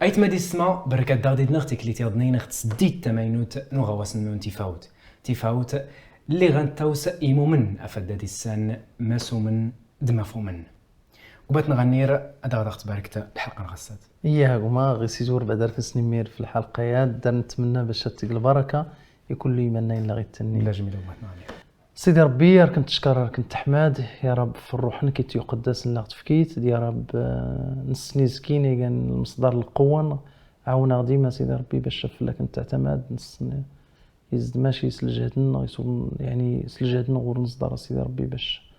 ايت دي السما بركات داغدي دنختك اللي تيضنين تسديت تماينوت نغواس نون تيفاوت تيفاوت اللي غنتوس إيمومن أفداد السان ماسومن دمافومن وبات نغنير أدغ تباركت الحلقة نغسات. إيه هما غي سيزور بعد نمير في الحلقة دار نتمنى باش تيك البركة يكون لي منا إلا غير التنين لا جميلة وبات نغنير. سيدي ربي يا كنت تشكر كنت تحماد يا رب في الروح كي يقدس لنا تفكيت يا رب نسني زكيني كان المصدر القوة عاونا ديما سيدي ربي باش لك تعتمد نسني يزد ماشي يسلجهدنا يعني يسلجهدنا غور نصدر سيدي ربي باش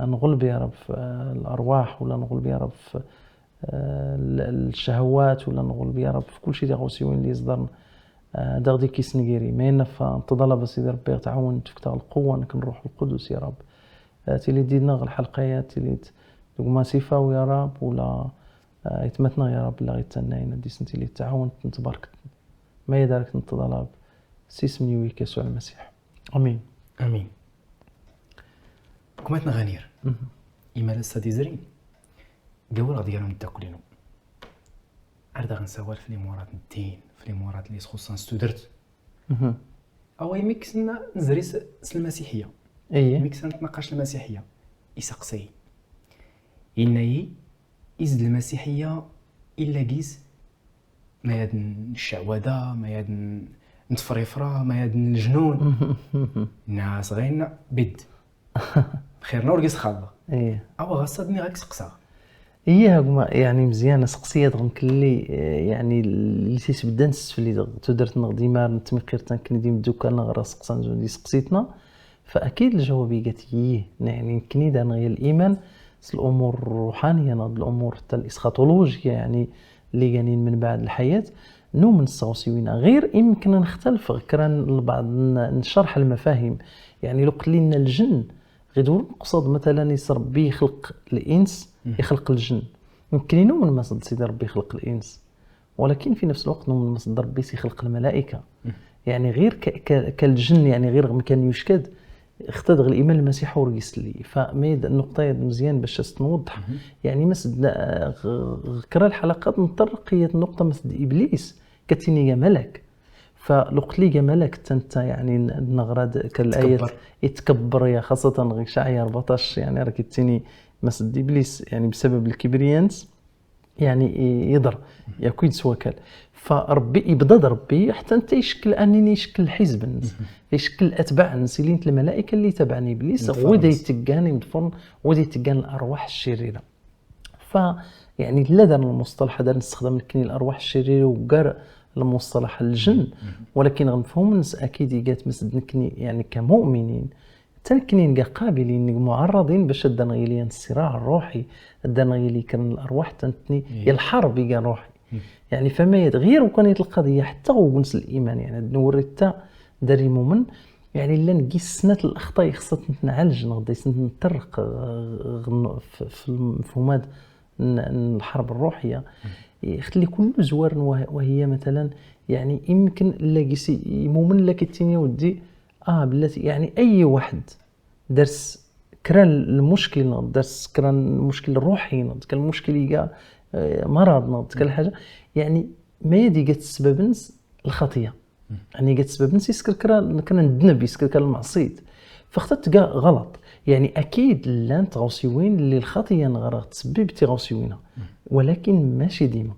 نغلب يا رب في الارواح ولا نغلب يا رب في الشهوات ولا نغلب يا رب في كل شيء غوسيوين اللي يصدر داغدي كيسنكيري ما فانتظل سيدي ربي تعاون تفكتا القوة نكن روح القدس يا رب تيلي دينا غ الحلقيات تيلي دوك سيفاو يا رب ولا يتمتنا يا رب لا غيتناينا دي سنتي اللي تعاون تبارك ما يدارك نتظل سيسمني ويك يسوع المسيح امين امين. كماتنا غنير إما لسا ديزرين قول غادي يرون تاكلينو عرض غنسوال في لي الدين في لي اللي خصوصا ستودرت او يمكن نزري المسيحية ايه ميكس نتناقش المسيحية يسقسي إني إزد المسيحية إلا كيس ما يدن الشعوذة ما يدن نتفريفره ما يدن الجنون ناس غير بد خير نور كيس خالص ايه او غصدني غير سقسا ايه هما يعني مزيانه سقسيه غنكلي يعني اللي تيتبدا نسفلي تودرت ديما نتمقير تنكني ديما دوكا غرا سقسان دي سقسيتنا فاكيد الجواب قالت ايه يعني كني دان غير الايمان الامور الروحانية ناض الامور حتى الاسخاتولوجيا يعني اللي كاينين من بعد الحياة نو من الصوصيوين غير يمكن نختلف كران البعض نشرح المفاهيم يعني لو قلنا الجن غير نقصد مثلا ربي يخلق الانس يخلق الجن يمكن نو من مصدر سيدي ربي يخلق الانس ولكن في نفس الوقت نو من مصدر ربي يخلق الملائكة يعني غير كالجن يعني غير ما كان يشكد اختدغ الايمان المسيح ورقيس لي فما النقطة مزيان باش تنوضح يعني مسد كرا الحلقات نطرق هي النقطة مسد ابليس كتيني ملك فلقت لي ملك تنت يعني نغراد كالايات يتكبر يا خاصة غير شعيا 14 يعني راه كتيني مسد ابليس يعني بسبب الكبريانس يعني يضر يا كويد سواكال فربي يبدا ربي حتى انت يشكل انني يشكل حزب الناس يشكل اتباع الناس اللي الملائكة اللي تبعني ابليس ودا يتقاني مدفن ودا يتقان الارواح الشريرة ف يعني لا دار المصطلح هذا نستخدم كني الارواح الشريرة وكار المصطلح الجن ولكن غنفهم الناس اكيد يقات مسد نكني يعني كمؤمنين تنكنين قابلين معرضين باش دان الصراع الروحي دان غيلي كان الارواح تنتني الحرب كان روحي يعني فما يتغير وكانت القضية حتى ونس الايمان يعني نوري حتى داري مؤمن يعني لا نقيس سنة الاخطاء خصها نتعالج نغدي نطرق في المفهومات الحرب الروحية يخلي كل زوار وهي مثلا يعني يمكن لا مؤمن لا كيتيني ودي بلاتي يعني اي واحد درس كران المشكل درس كران المشكل الروحي كان المشكل كاع مرض كان حاجة يعني ما يدي قالت السبب الخطية يعني قالت السبب يسكر كرا كان الذنب يسكر كرا المعصيت فاخترت كاع غلط يعني اكيد لا تغوسيوين اللي الخطية نغرا تسبب تيغوسيوينها ولكن ماشي ديما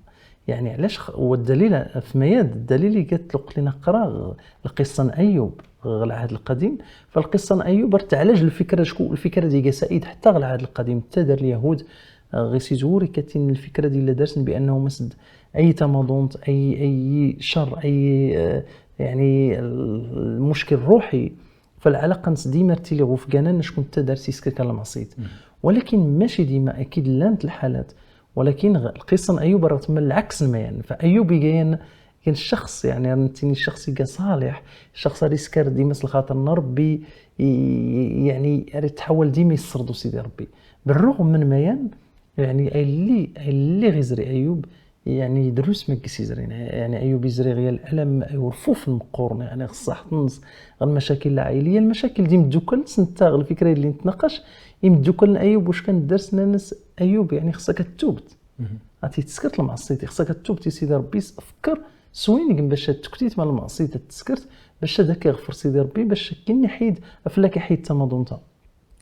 يعني علاش والدليل في مياد الدليل اللي قالت لنا قرا القصة ايوب العهد القديم فالقصة ايوب تعالج الفكرة شكون الفكرة ديال سائد حتى العهد القديم حتى دار اليهود غير سيزوري كتين الفكرة ديال دارسن بانه مسد اي تمضونت اي شر اي يعني المشكل الروحي فالعلاقه نس ديما تيلي غوفكانا شكون حتى دار سيسكر كان المعصيت ولكن ماشي ديما اكيد لانت الحالات ولكن القصة ايوب راه تما العكس الميان فايوب كاين كان الشخص يعني رنتيني الشخص كان صالح الشخص اللي سكر ديما الخاطر ربي يعني تحول ديما يسردو سيدي ربي بالرغم من ميان يعني اللي غيزري ايوب يعني دروس ما كيسيزرين يعني ايوب يزري غير الالم ورفوف المقورن يعني خصها تنص المشاكل العائلية المشاكل ديما دوكا نتا الفكرة اللي نتناقش يمدوكل ايوب واش كان درس ناس ايوب يعني خصك تتوبت غاتي تسكرت المعصيتي خصك تتوب سيدي ربي فكر سوينك باش تكتيت مال المعصية تسكرت باش هذاك يغفر سيدي ربي باش كي نحيد افلا كيحيد تماضونتا.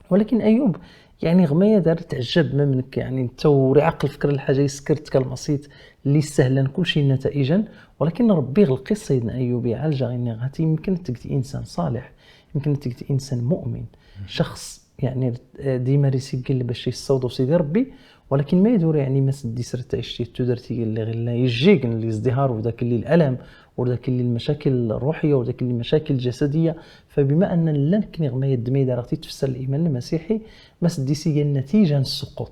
ولكن ايوب يعني غمايه دار تعجب ما منك يعني انت ورعق الفكرة الحاجة يسكرت كالمعصيت اللي سهلا كلشي نتائجا، ولكن ربي غلقي سيدنا ايوب يعالج غير غاتي يمكن تكت انسان صالح، يمكن تكت انسان مؤمن، شخص يعني ديما ريسيكل باش يصوتوا سيدي ربي، ولكن ما يدور يعني ما سدي سرت عشتي تدرتي اللي غير لا يجيك اللي ازدهار وذاك اللي الالم وذاك اللي المشاكل الروحية وذاك اللي المشاكل الجسدية. فبما ان لا نكني غما يدمي دارتي تفسر الايمان المسيحي ما سدي سي النتيجة السقوط،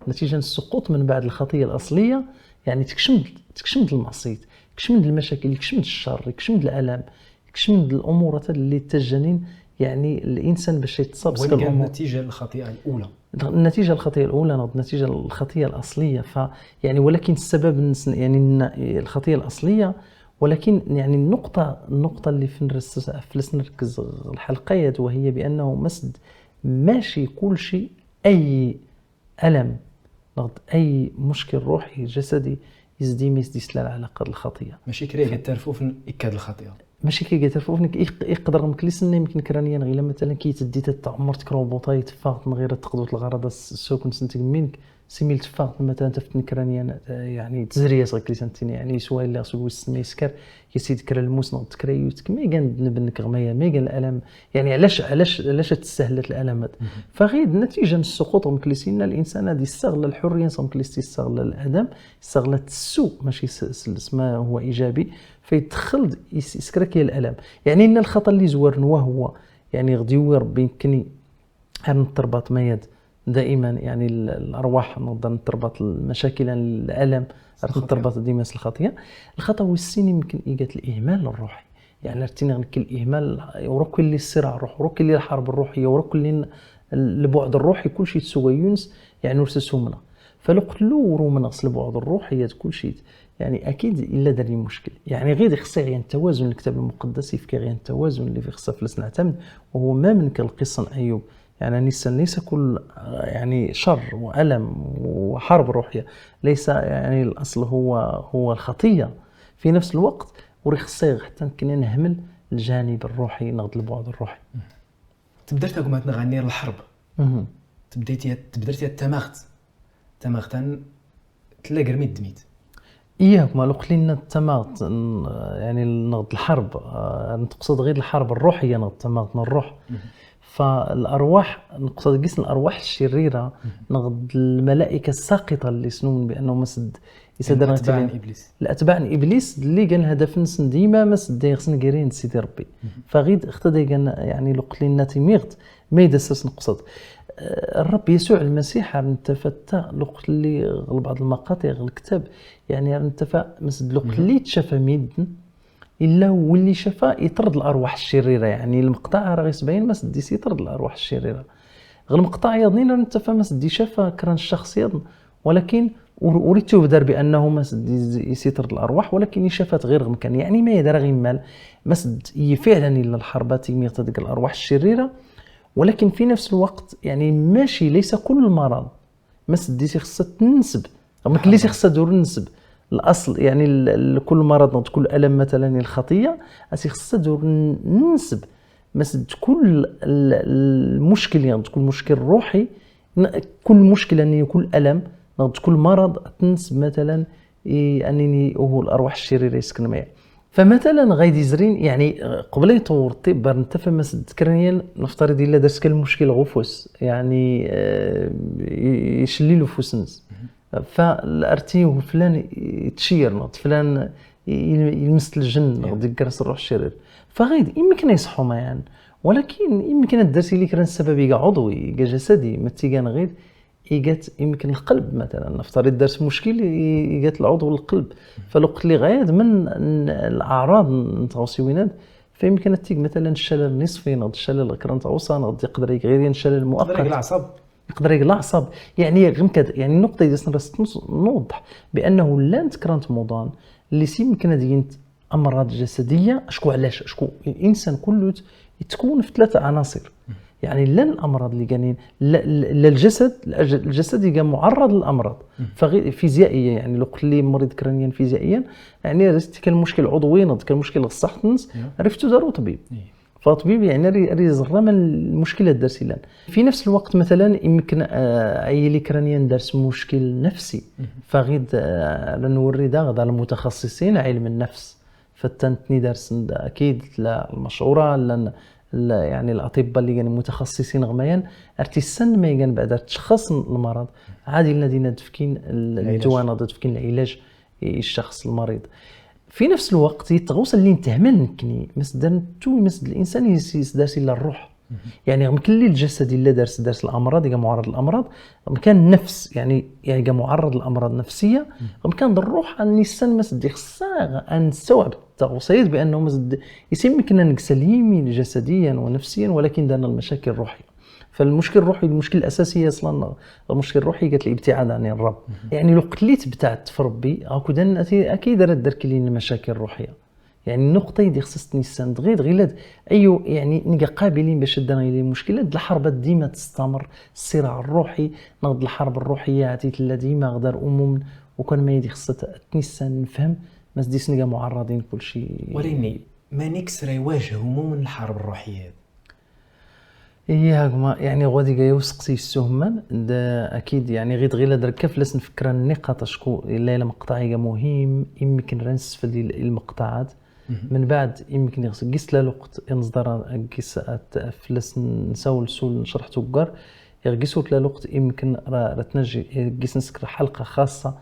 نتيجة السقوط من بعد الخطية الاصلية يعني تكشمد المعصية، تكشمد المشاكل، تكشمد الشر، تكشمد الالم، تكشمد الامور اللي تجنين يعني الانسان باش يتصاب. النتيجة الخطيئة الاولى، النتيجة الخطيئة الاولى، النتيجة الخطيئة الاصلية. ف يعني ولكن السبب يعني الخطيئة الاصلية، ولكن يعني النقطة اللي فلس نركز الحلقة وهي بانه مسد ماشي كل شيء اي الم نغض اي مشكل روحي جسدي يزدي ما يزديش لا العلاقة الخطية. ماشي كريه كتعرفوا اكاد الخطيئة، ماشي كي كتعرفوا يقدر مكلسن يمكن كرانيا غير مثلا كي تدي تعمر تكروبوطا يتفاق من غير تقدر الغرض السوق نسنتك منك سيميل تفاق مثلا تفتن كرانيا يعني تزريه صغير كليسنتيني يعني سوا اللي غسو السمي يسكر كيسيد كرا الموس نوض تكريوت كما كان ذنب غمايه ما كان الالم يعني علاش علاش علاش تسهلت الالمات. فغير النتيجة السقوط مكليسينا الانسان هذا يستغل الحرية مكليس يستغل الادم يستغل السوء ماشي ما هو ايجابي فيدخل يسكرك الالم. يعني ان الخطا اللي زورن وهو يعني غدي ربي يمكن نتربط ما يد دائما يعني الارواح نقدر نتربط المشاكل الالم نتربط ديما الخطية. الخطا هو السين يمكن ايجاد الاهمال الروحي يعني ارتينا غنكل الاهمال وروك اللي الصراع الروح وروك اللي الحرب الروحية وروك اللي البعد الروحي كلشي تسوى يونس يعني ورسسومنا فلو قتلو ورومنا البعد الروحي كلشي يعني اكيد الا دار لي مشكل. يعني غير خصها غير التوازن الكتاب المقدس يفكر غير التوازن اللي في خصها فلس نعتمد وهو ما من القصة ايوب يعني ليس كل يعني شر والم وحرب روحية ليس يعني الاصل هو الخطية في نفس الوقت وري خصها حتى كنا نهمل الجانب الروحي نغض البعد الروحي. تبدرت كما نغني الحرب تبدرتي التماغت تماغتان تلا قرمي دميت إياك ما لو قلنا التماغت يعني نغض الحرب نتقصد غير الحرب الروحية نغض التماغت الروح. فالارواح نقصد قسم الارواح الشريرة نغض الملائكة الساقطه اللي سنون بانه مسد يسدر اتباع ابليس الاتباع ابليس اللي كان الهدف نسن ديما مسد خصنا كيرين سيدي ربي. فغيد اختدي كان يعني لو قلنا تيميغت ما يدسس نقصد الرب يسوع المسيح نتفتا لوقت اللي بعض المقاطع الكتاب يعني نتفا مسد الوقت اللي تشافى ميدن الا هو اللي شافا يطرد الارواح الشريرة. يعني المقطع راه غيسبين ما سديس يطرد الارواح الشريرة غير المقطع يظنين نتفا ما سدي شافا كران الشخص يظن ولكن وريتو بدار بانه ما سدي يطرد الارواح ولكن شافت غير مكان يعني ما يدار غير مال ما سد فعلا الا الحربات يطرد الارواح الشريرة. ولكن في نفس الوقت يعني ماشي ليس كل مرض ما سديتي خصها تنسب ما كليتي خصها دور النسب الاصل يعني كل مرض كل الم مثلا الخطية خصها دور ننسب مسد كل المشكل يعني كل مشكل روحي كل مشكل يعني كل الم كل مرض تنسب مثلا انني هو الارواح الشريرة يسكن معايا. فمثلا غايدي زرين يعني قبل يطور الطب انت فما سد نفترض الا درت كان المشكل غفوس يعني يشلي له فوسنس فالارتي فلان يتشير فلان يلمس الجن غادي يكرس الروح الشرير فغيد يمكن يصحوا ما يعني ولكن يمكن الدرس اللي كان السبب يقع عضوي يقع جسدي ما تيكان غير إيجات يمكن القلب مثلا نفترض درس مشكل إيجات العضو القلب فالوقت اللي غايد من الاعراض نتاع فيمكن تيك مثلا الشلل النصفي نغد الشلل كران تاع نغد يقدر غير الشلل المؤقت يقدر الاعصاب يقدر الاعصاب يعني غير يعني النقطة ديال نوضح بانه لا كرانت موضان اللي يمكن دينت امراض جسدية شكو علاش شكو الانسان كله يتكون في ثلاثة عناصر يعني لا الامراض اللي كانين لا الجسد يبقى معرض للامراض فيزيائية. يعني لو قلت لي مريض كرانيا فيزيائيا يعني كان مشكل عضوي، نض كان مشكل الصحة عرفتو داروا طبيب. فطبيب يعني ري من المشكلة دارسيلان. في نفس الوقت مثلا يمكن اي اللي كرانيا دارس مشكل نفسي فغيد نوري دا غدا المتخصصين علم النفس، فتنتني دارس اكيد لا المشورة لا يعني الاطباء اللي كانوا متخصصين غميان ارتي السن ما كان بعد تشخص المرض عادي لنا دينا تفكين الدواء تفكين العلاج الشخص المريض. في نفس الوقت يتغوص اللي نتهمل نكني مسدر تو مسد الانسان يسدارس الا الروح. يعني يمكن لي الجسد الا دارس الامراض يبقى معرض للامراض، كان النفس يعني معرض للامراض النفسية، كان الروح ان الانسان مسد خصها ان نستوعب التغوصيات بانه مسد يمكن نكسليم جسديا ونفسيا ولكن دارنا المشاكل الروحية. فالمشكل الروحي المشكل الاساسي اصلا المشكل الروحي قالت الابتعاد عن الرب. يعني لو قليت ابتعدت في ربي هاكو اكيد راه درك لي المشاكل الروحية. يعني النقطة دي خصها الانسان غير غير ايو يعني نلقى قابلين باش دار لي المشكلة. الحرب ديما تستمر، الصراع الروحي نغد الحرب الروحية عتيت لا ديما غدار امم وكان ما يدي خصها تنسان نفهم ما سديس نلقى معرضين كل شيء. ولكن مانيكس راه يواجه هموم الحرب الروحية. إيه هاكما يعني غادي جاي وسقسي السهمان اكيد يعني غير غير درك كفلس نفكر النقاط شكو الا مقطعيه مهم يمكن رنسفل المقطعات من بعد يمكن يغسل قيس لا الوقت نصدر قيس فلس نساول سول نشرح توكر يغقيسو لا الوقت يمكن راه تنجي قيس نسكر حلقة خاصة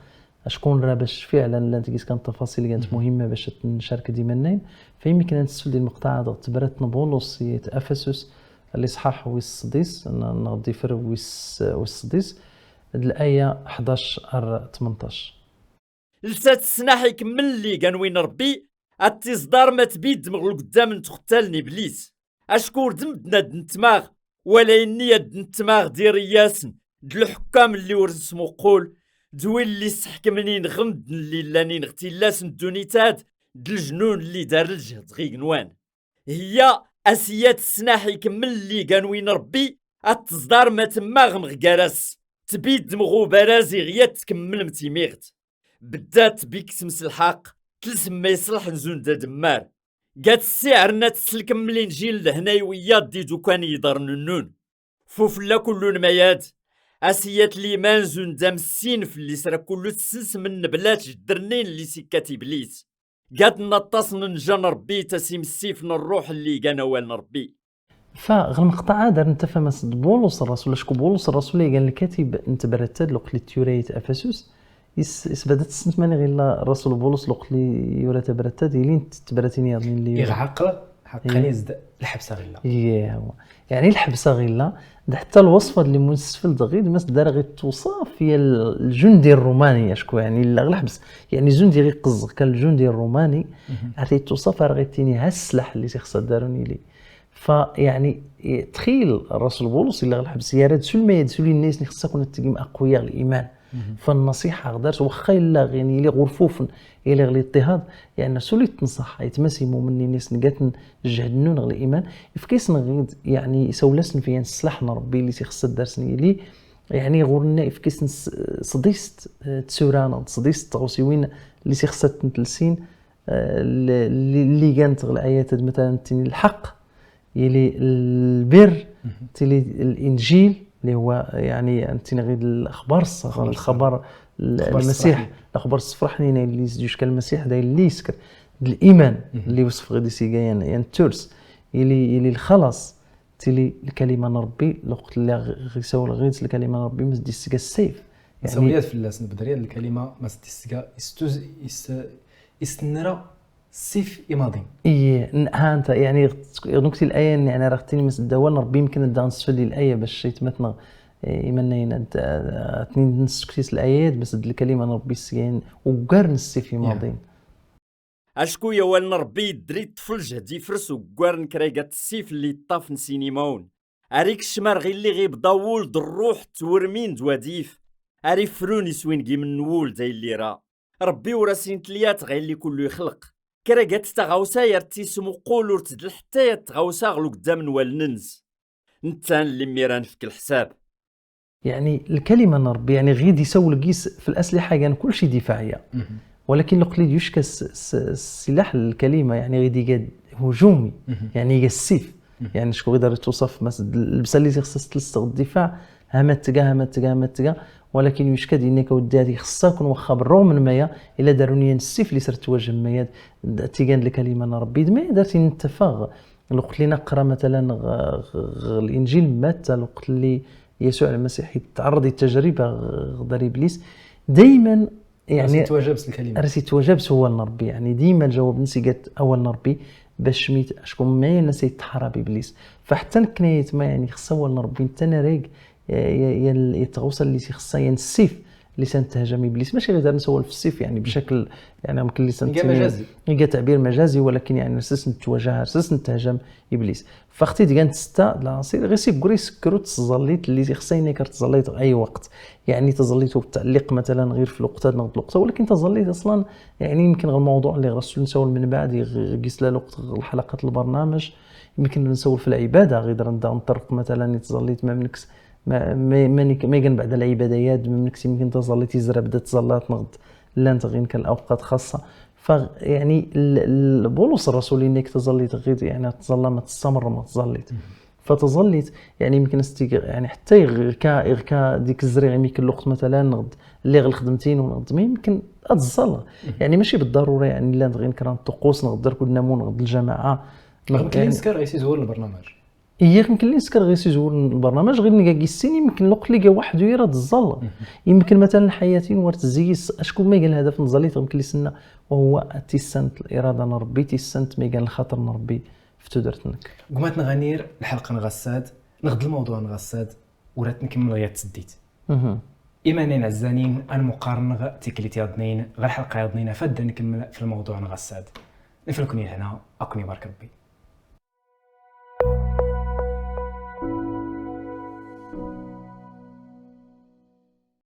شكون راه باش فعلا لا تقيس كانت التفاصيل كانت مهمة باش نشارك ديما الناين. فيمكن نسفل ديال المقطع تبرت بولس افسس الاصحاح والسديس نغدي فر والسديس الايه 11 18. لسات السناح يكمل اللي كان وين ربي التصدار ما تبيد مغلو قدام نتختالني ابليس اشكور دمدنا دنتماغ ولا اني دنتماغ دير ياسن د الحكام اللي ورث مقول دوي اللي سحكمني نغمد اللي لاني نغتي الدونيتات د الجنون اللي دار الجهد غي قنوان هي اسيات السناح يكمل اللي كان وين ربي التصدار ما تما غمغكرس تبيد مغو برازي غيا تكمل متيميغت بدات بيك سمس الحق تلسم ما يصلح نزون دا دمار قات السعر نتسلكم الانجيل لهنا ويا دي دوكان يدار نون فوفلا كل مياد اسيات ليمان زون دام السين في اللي سرا كل تسنس من نبلات جدرنين اللي سكات ابليس قاد نطاس نجن ربي تسيم السيف الروح اللي كان وال ربي. فغ المقطع دار انت فما بولس الرسول شكو بولس الرسول اللي قال الكاتب انت برتاد لوقت لي تيوريت افسس يسبدت السنت ماني غير الرسول بولس لوقت لي يورا تبرتاد يلين تبرتيني اللي يغعقل حقني زد الحبسة غيلا. ايه يعني الحبسة غيلا حتى الوصفة اللي منسفل دغيد ما دار غير توصف هي الجندي الروماني اشكو يعني لا الحبس يعني الجندي غير قز كان الجندي الروماني عرفتي توصف راه غيتيني ها السلاح اللي تيخصها داروني لي. فيعني تخيل الرسول بولس الا الحبس يا راه سول ما يدسولي الناس اللي خصها كون تقيم اقوياء الايمان. فالنصيحه غدارت واخا الا غيني لي غرفوف الى غلي اضطهاد يعني سولي تنصح يتمسموا مني الناس نقات الجهد نون غلي الايمان فكيس نغيد يعني يسولسن فيا السلاح ربي اللي تيخص دارسني لي يعني غورنا فكيس صديست تسورانا صديست تغوسيوين اللي تيخص تنتلسين اللي كانت الايات مثلا تيني الحق يلي البر تيلي الانجيل اللي هو يعني انت غير الاخبار الصغر الخبر المسيح الاخبار الصفرحنين اللي يسجوش كان المسيح داير اللي يسكر الايمان اللي وصف غادي سيغايان يعني الترس يلي الخلاص تيلي الكلمة نربي الوقت اللي غيساول غير الكلمة نربي ما تدي السيف يعني سوليات في اللاس نبدري الكلمة ما تدي يستوز يستنرا السيف يماضي. ايه ها انت يعني نكتي الايه يعني راه اختني مس الدوال ربي يمكن دا نسفل الايه باش يتمتنا يمنين اثنين نسكتيس الايات بس الكلمة ربي السين وكار السيف يماضي. اشكو يا وال ربي دري طفل جهدي فرس وكار كريقات السيف اللي طاف نسينيمون اريك الشمار غير اللي غيب ضاول الروح تورمين دواديف اري فروني سوين من نول زي اللي را ربي وراسين تليات غير اللي كله يخلق كراكات تغاوسا يرتيسمو قولو تدل حتى يتغاوسا غلو قدام نوال ننز نتان اللي ميران فك الحساب. يعني الكلمة نربي يعني غير يسول قيس في الاسلحة يعني كل شيء دفاعية، ولكن لقليد يشكى السلاح الكلمة يعني غير هجومي، يعني السيف، يعني شكون يقدر توصف مثلا اللبسه اللي خصها تلصق الدفاع هما تلقى هما تلقى هما تلقى، ولكن يشكى انك ودي خصها كون واخا بالرغم من مايا الا داروني السيف اللي صرت تواجه مايا تيغان الكلمة نربي ما درتي نتفاغ. الوقت اللي نقرا مثلا الانجيل مات، الوقت اللي يسوع المسيح يتعرض للتجربه غدار ابليس دائما يعني تواجبس الكلمة راسي تواجبس هو نربي، يعني ديما الجواب نسي قالت اول نربي باش ميت شكون ما الناس يتحارب ابليس. فحتى الكناية ما يعني خصها هو نربي انت ناريك يتغوص اللي خصها يعني السيف اللي سنتهاجم ابليس، ماشي غير نسول في السيف يعني بشكل يعني يمكن اللي سنت مجازي تعبير مجازي، ولكن يعني رسس نتواجه رسس نتهاجم ابليس. فاختي ديال ستة العناصر غير سيكوري سكرو تزليت اللي خصها انك تزليت اي وقت، يعني تزليتو بالتعليق مثلا غير في الوقت نغد الوقت، ولكن تزليت اصلا يعني يمكن غير الموضوع اللي غرسو نسول من بعد يقيس لا الوقت الحلقات البرنامج، يمكن نسول في العبادة غير نطرق مثلا تزليت ما منكس ما ما ما يكن بعد العبادات ما منكس يمكن تزليت يزرب بدا تزلات نغد لا انت غير كان الاوقات خاصة. فيعني البولس الرسول انك تزليت غير يعني تظل ما تستمر ما تزليت، فتظليت يعني يمكن يعني حتى غير ديك الزريعه يمكن الوقت مثلا نغد اللي غير خدمتين ونغد يمكن تزل، يعني ماشي بالضرورة يعني لا غير كران الطقوس نغدر كنا مو نغد الجماعة يمكن نسكر غير سيزور البرنامج، هي يمكن لي نسكر غير سيزور البرنامج غير نلقى السين يمكن الوقت اللي وحده يرى تزل، يمكن مثلا حياتي ورت الزيس اشكون ما قال الهدف نزليت يمكن لي سنة وهو تيسنت الارادة نربي تيسنت ما قال الخاطر نربي في تدرتنك. قمات نغنير الحلقة نغساد نغد الموضوع نغساد ورات نكمل غير تسديت. ايمانين عزانين المقارنة تيكليتي اثنين غير حلقة اثنين فدا نكمل في الموضوع نغساد. نفركني هنا اكوني بارك ربي.